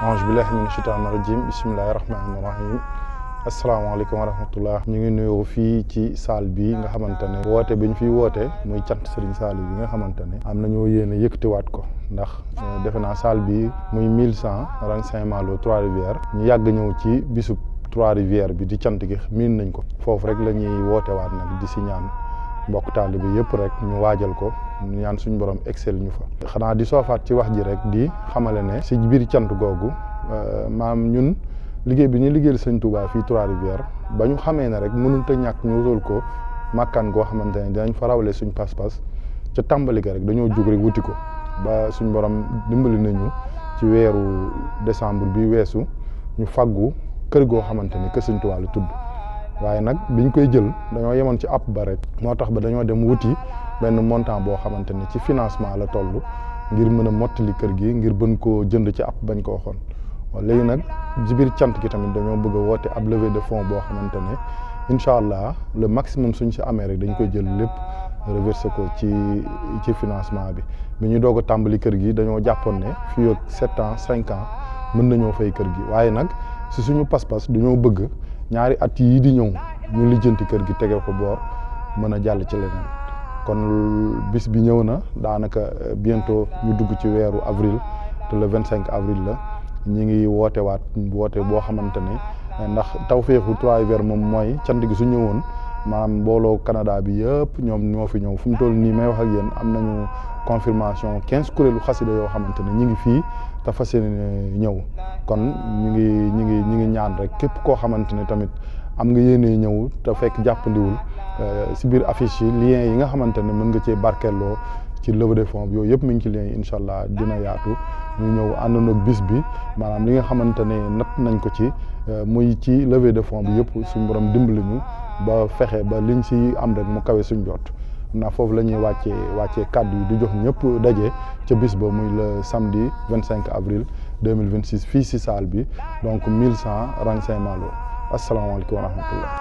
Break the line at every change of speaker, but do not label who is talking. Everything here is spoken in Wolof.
auzu billahi mina shaytaani rajim bismillahi rahmaani rahim asalaamaaleykum wa rahmatullah. ñu ngi nuyoo fii ci salle bi nga xamante ne woote bi ñu fiy woote muy cant Serigne Saliou bi nga xamante ne am nañoo yéene yëkkatiwaat ko ndax defe naa salle bi muy 1100 rang Saint-Malo Trois-Rivières ñu yàgg ñëw ci bisub Trois-Rivières bi di cant gi miin nañ ko foofu rek la ñuy wootewaat nag di si ñaan mbokk taalibe bi yëpp rek ñu waajal ko ñu ñaan suñu borom excel ñu fa. xanaa di soofaat ci wax ji rek di xamale ne si biir cant googu maam ñun liggéey bi ñu liggéeyal sëñ Touba fii Trois-Rivières ba ñu xamee ne rek mënut a ñàkk ñu wutal ko màkkaan goo xamante ne dinañ fa rawale suñ pas-pas ca tàmbali ga rek dañoo jug rek wuti ko ba suñ borom dimbali nañu ci weeru décembre bi weesu ñu faggu kër goo xamante ne kër sëñ Touba la tudd. waaye nag biñ koy jël dañoo yemoon ci app ba rek moo tax ba dañoo dem wuti benn montant boo xamante ni ci financement la toll ngir mën a mottali kër gi ngir bën koo jënd ci app bañ ko waxoon. léegi nag ci biir cant gi tamit dañoo bëgg a woote ab levée de fonds boo xamante ne incha allah le maximum suñ si amee rek dañ koy jël lépp reversé ko ci financement bi ñu doog a tàmbali kër gi dañoo jàppoon ne fii ak 7 ans 5 ans mën nañoo fay kër gi waaye nag si suñu pas-pas dañoo bëgg ñaari at yii di ñëw ñu lijjanti kër gi tege ko boor mën a jàll ci leneen kon bis bi ñëw na daanaka bientôt ñu dugg ci weeru avril te le 25 avril la ñi ngi woote boo xamante ne ndax tawféexu Trois-Rivières moom mooy cant gi su ñëwoon maanaam mbooloo Canada bi yëpp ñoom ñoo fi ñëw fu mu toll nii may wax ak yéen am nañu confirmation 15 kuréelu xasida yoo xamante ne ñi ngi fii te fas yéene ñëw kon ñi ngi ñaan rek képp koo xamante ne tamit am nga yéene ñëw te fekk jàppandiwul si biir affiche yi lien yi nga xamante ne mën nga cee barkeeloo ci levée de fonds yooyu yëpp mi ngi ci lien yi incha allah dina yaatu ñu ñëw àndandoo bis bi maanaam li nga xamante ne natt nañ ko ci muy ci levée de fonds bi yëpp suñ borom dimbali ñu ba fexe ba liñ si am rek mu kawe suñ jot. na foofu la ñuy wàccee kàddu yi di jox ñëpp daje ca bis ba muy le samedi 25 avril 2026 fii si salle bi donc 1100 rang Saint-Malo asalaamaaleykum wa rahmatullah.